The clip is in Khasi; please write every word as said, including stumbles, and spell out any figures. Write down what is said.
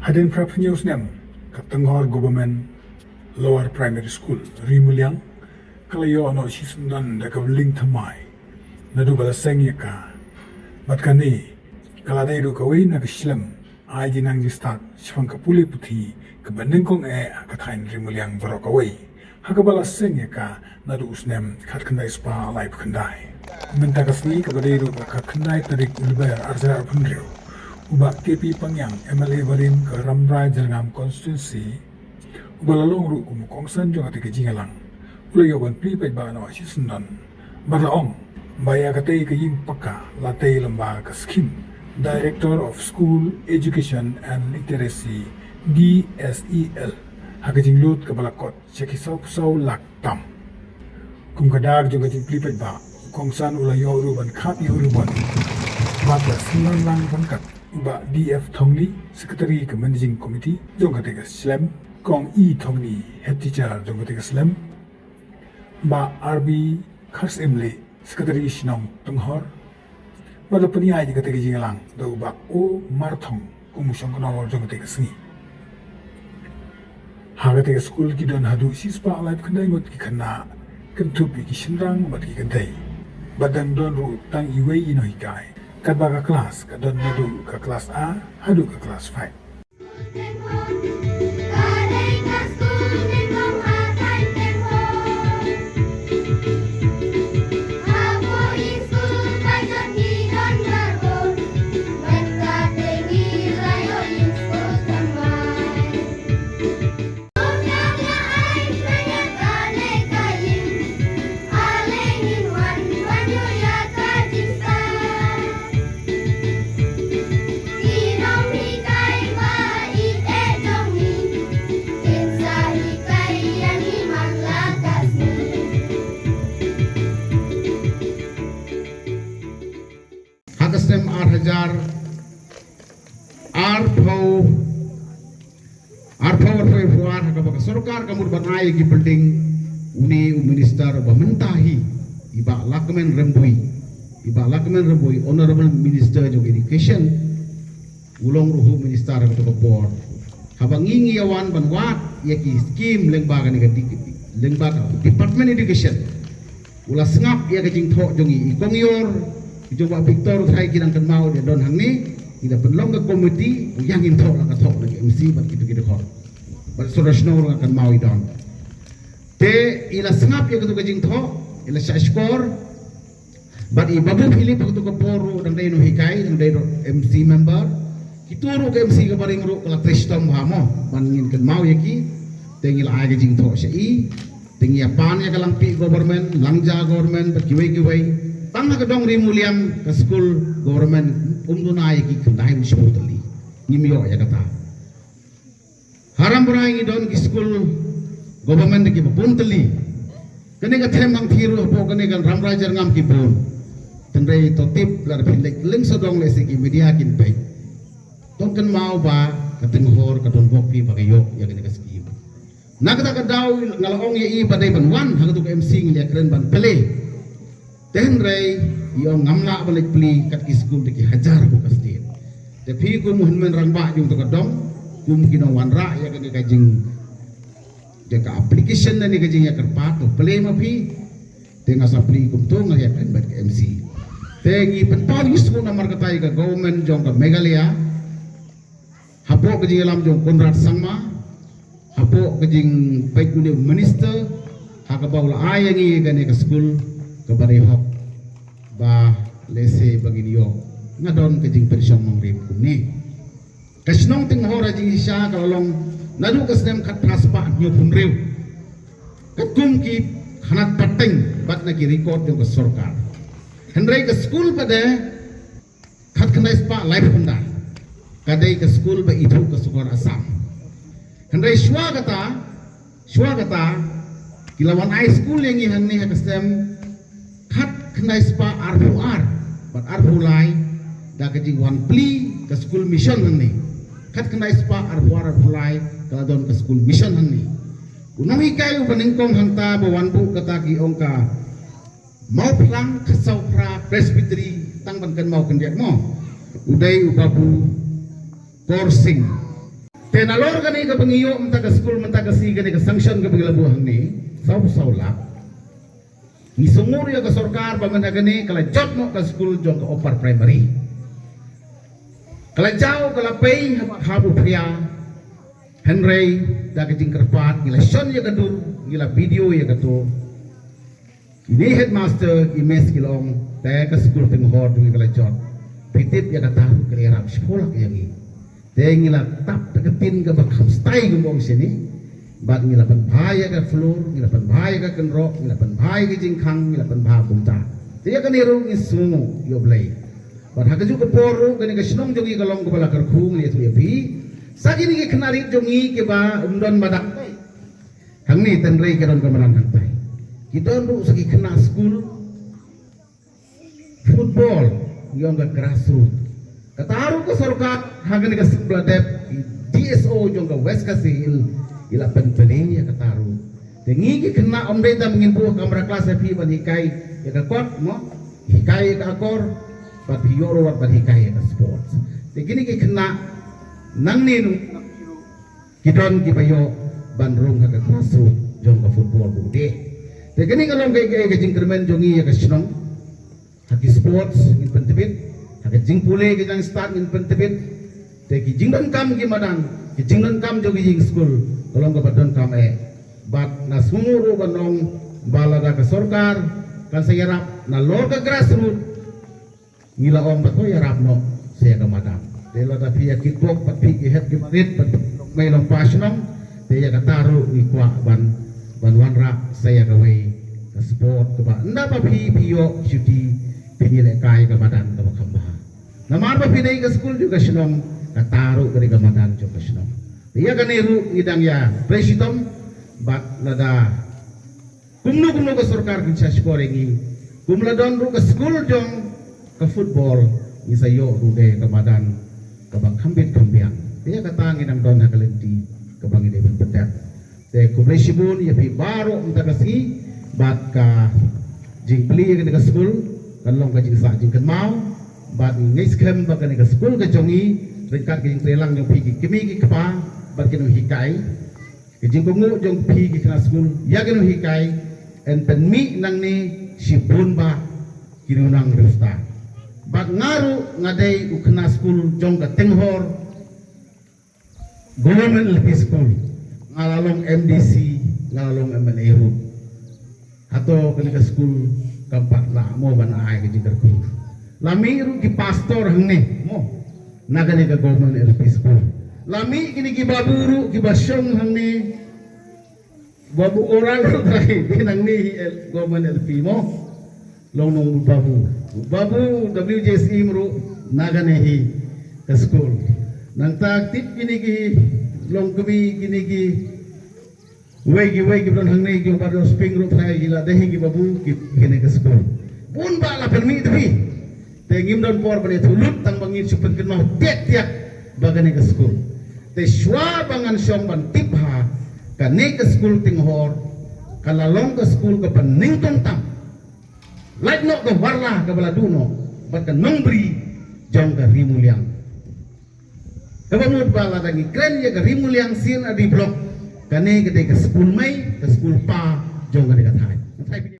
Hadien phra phew snem, ka Tynghor Government Lower Primary School, Rimuliang, ka la ïoh noh shisyndon da ka bling thymmai. Naduh ba la seng ïa ka. Bad kane, ka la dei ruh kawei na ka shlem ai jingnang jingstad shaphang ka pule puthi kaba nyngkong eh ha ka thaiñ Rimuliang baroh kawei. Ha kaba la seng ïa ka naduh u snem khatkhyndai spah laiphew khyndai. Mynta ka sngi kaba dei ruh ka khatkhyndai tarik u Lber arhajar arphew hynriew, u Bah K P Pangiang, M L A barim ka Rambrai Jyrngam Constituency, uba la long ruh kum u kongsan jong kata ka jingïalang, u la ïoh ban plie paidbah noh shisyndon. Bad la ong ba ïa katei ka ïing paka la tei lyngba ka skhim Director of School Education and Literacy, D S E L, ha ka jinglut kaba la kot sha ki saw phew saw lak tam. Kum ka dak jong ka jingplie paidbah, u kongsan u la ïoh ruh ban khap ïa u ribbon. Bad la syndon lang ryngkat u Bah D F Thongni, Secretary ka Managing Committee jong kata ka shlem, Kong E Thongni, Head Teacher jong kata ka shlem, Bah R B Kharsyimlieh, Secretary Shnong Tynghor, bad la pynïaid ïa kata ka jingïalang da u Bah O Marthong kum u shongknor jong kata ka sngi. Ha kata ka skul ki don haduh shispah laiphew khyndai ngut ki khynnah, kynthup ïa ki shynrang bad ki kynthei. Bad dang don ruh tang iwei i nonghikai. Katba ka klas ka don naduh ka klas A haduh ka klas five. Ha ka snem ar hajar arphew, arphew, arphew, arphew ar, ha kaba ka sorkar ka mut ban ai ïa ki building, une u minister uba mynta hi, i Bah Lahkmen Rymbui, i Bah Lahkmen Rymbui, Honorable Minister jong Education, u long ruh u minister ha kato ka por. Haba ngi ngi ïa wan ban wad ïa ki scheme lyngba kane ka di-, lyngba ka Department Education, u la sngap ïa ka jingthoh jong ngi, i kong Ïor, i jong Bah Victor, u trai ki dang kynmaw ïa don hangne, i da pynlong ka committee, u ïa ngin thoh la ka thoh na ka M C bad kito ki dkhot. Bad Suraj Nor ka kynmaw i don. Te i la sngap ïa kato ka jingthoh, i la shah shkor. Bad i Babu Philip ha kato ka por ruh dang dei nonghikai, dang dei ruh M C member. Kito ruh ka M C ka barim ruh ka la trei shitom bha mo ban ngin kynmaw ïa ki. Te ngi la ai ka jingthoh sha i. Te ngi ïa pan ïa ka Langpih government, Langja government bad kiwei kiwei. Tang ha ka dong Rimuliang ka skul government um duna ïa ki khyndai hynñiew shiphew tylli. Ngim ïoh ïa kata. Ha Rambrai ngi don ki skul government kiba bun tylli. Kane ka them hangthie ruh hapoh kane ka Rambrai Jyrngam ki bun. Hynrei to tip lada phin leit kylleng sawdong lehse ki media kin peit. To kynmaw ba ka Tynghor ka don bok phi ba ka ïoh ïa kane ka skim. Na kata ka daw nga la ong ïa i ba dei ban wan ha kato ka M C ngi la kren ban plie. Te hynrei i ong ngam lah ban leit plie kat ki skul da ki hajar bad ka state. Te phi kum u hynmen rangbah jong to ka dong, kum ki nongwanrah ïa kane ka jing, ïa ka application lane ka jingïakyrpad to plie ma phi. Te nga sa plie kumto nga ïakren bad ka M C. Te ngi pynpaw ïa sngewbha namar kata ïa ka government jong ka Meghalaya. Hapoh ka jingïalam jong Conrad Sangma, hapoh ka jingpeit une u minister, ha kaba u la ai ïa ngi kane ka skul kaba dei hok ba lehse ba ngin ïoh. Nga don ka jingpynshong nongrim kumne. Ka shnong Tynghor ha jingshisha ka la long naduh ka snem khatphra spah hynñiewphew hynriew. Katkum ki khynnah pateng bad na ki record jong ka sorkar. Hynrei ka skul pat de khatkhyndai spah laiphew khyndai. Ka dei ka skul ba ithuh ka sorkar Assam. Hynrei shuwa kata, shuwa kata, ki la wan ai skul ïa ngi hangne ha ka snem khatkhyndai spah arphew ar bad arphew lai, da ka jingwan plie ka skul mission hangne. Khatkhyndai spah arphew ar arphew lai ka la don ka skul mission hangne. U nonghikai uba nyngkong hangta ba wan buh kata ki ong ka Mawphlang Khasaw Phra Presbytery, tang ban kynmaw khyndiat mo. U dei u Babu Kor Singh. Te nalor kane kaba ngi ïoh mynta ka skul, mynta ka sngi, kane ka sanction kaba ngi la buh hangne, saw saw lak. Ngi sngew ruh ïa ka sorkar ba mynta kane ka la jot noh ka skul jong ka upper primary. Ka la jaw, ka la pei ha, ha u phria. Hynrei da ka jingkyrpad ngi la shon ïa ka dur, ngi la video ïa kato. Ine headmaster, i miss, ki la ong, te ka skul Tynghor jong ngi ka la jot. Phi tip ïa kata ruh ka la ïarap shiphew lak ïa ngi. Te ngi la tap da ka tin kaba kham stai, kumba ong shane. Bad ngi la pynbha ïa ka floor, ngi la pynbha ïa ka kynroh, ngi la pynbha ïa ka jingkhang, ngi la pynbha kumta. Te ïa kane ruh ngi sngew ïa U Blei. Bad ha kajuh ka por ruh kane ka shnong jong ngi ka long kaba la kyrkhu, ngi ïathuh ïa phi. Sa kine ki khynnah rit jong ngi kiba ym don madan hangne, tynrai ki don ka madan hangtai. Ki don ruh sa ki khynnah skul football, ngi ong ka grassroot. Kata ruh ka sorkar ha kane ka skul ba la dep, i D S O jong ka West Khasi Hills i la pynplie ïa kata ruh. Te ngi ki khynnah ym dei tang ngin buh kamra klas ïa phi ban hikai ïa ka kot, mo, hikai ïa ka akor, bad phi ïoh ruh wat ban hikai ïa ka sports. Te kine ki khynnah nangne nung ki don kiba ïoh ban rung ha ka grassroot jong ka football ruh de. Te kane ka long ka, ka, ka jingkyrmen jong ngi ïa ka shnong. Ha ki sports ngin pyntbit, ha ka jingpule ka jingstad ngin pyntbit. Te ki jingdonkam ki madan, ki jingdonkam jong ki jingskul, ka long kaba donkam eh. Bad nga sngew ruh ban ong ba lada ka sorkar kan sa ïarap nalor ka grassroot, ngi la ong ba to ïarap noh sa ïa ka madan. Te lada phi ïa kitbok bad phi ki hep ki barit bad phi long mei long pa shnong, te ïa kata ruh ngi kwah ban, ban wanrah sa ïa kawei ka sport kaba ynda ba phi, phi ïoh shuti, phin ïalehkai ïa ka madan kaba kham bha. Namar ba phi dei ka skul jong ka shnong, kata ruh ka dei ka madan jong ka shnong. Te ïa kane ruh ngi dang ïa trei shitom bad lada kumno kumno ka sorkar kin sa shkor ïa ngi. Kum la don ruh ka skul jong ka football, ngi sa ïoh ruh de ka madan kaba kham bit kham biang. Te ïa kata ngi dang don ha ka lynti kaba ngi dei ban pyndep. Te khublei shibun ïa phi baroh mynta ka sngi bad ka jingplie ïa kane ka skul kan long ka jingsah jingkynmaw. Bad ngi ngeit skhem ba kane ka skul ka jong ngi, ryngkat ka jingtrei lang jong phi ki kmie ki kpa bad ki nonghikai, ka jingkohnguh jong phi ki khynnah skul ïa ki nonghikai, yn pynmih nangne shibun bah ki riewniam riewstad. Bad nga ruh nga dei u khynnah skul jong ka Tynghor Government L P School, nga la long M D C, nga la long M L A ruh. Hato kane ka skul kam pat lah mo ban ai ka jingkyrkhu? La mih ruh ki pastor hangne mo na kane ka Government L P School. La mih kine ki babu ruh kiba shong hangne, babu Oral ruh trai, dei nangne hi L-, Government L P mo. Long nong babu. Babu W J S E ruh na kane hi ka skul. Nangta tip kine ki longkmie, kine kiwei kiwei kiba don hangne, ki Babu Spring ruh trai, ki la dei hi ki babu ki, kine ka skul. Bun bah la pynmih da phi. Te ngim don por ban ïathuh lut tang ba ngin shu pynkynmaw tiak tiak ba kane ka skul. Te shuwa ba ngan shong ban tip bha, kane ka skul Tynghor ka la long ka skul kaba nyngkong tam. Lait noh ka Warla kaba la duh noh bad ka Nongbri jong ka Ri Muliang. Kaba mut ba lada ngi kren ïa ka Ri Muliang C and R D Block, kane ka dei ka skul mei, ka skul pa jong kane ka thaiñ.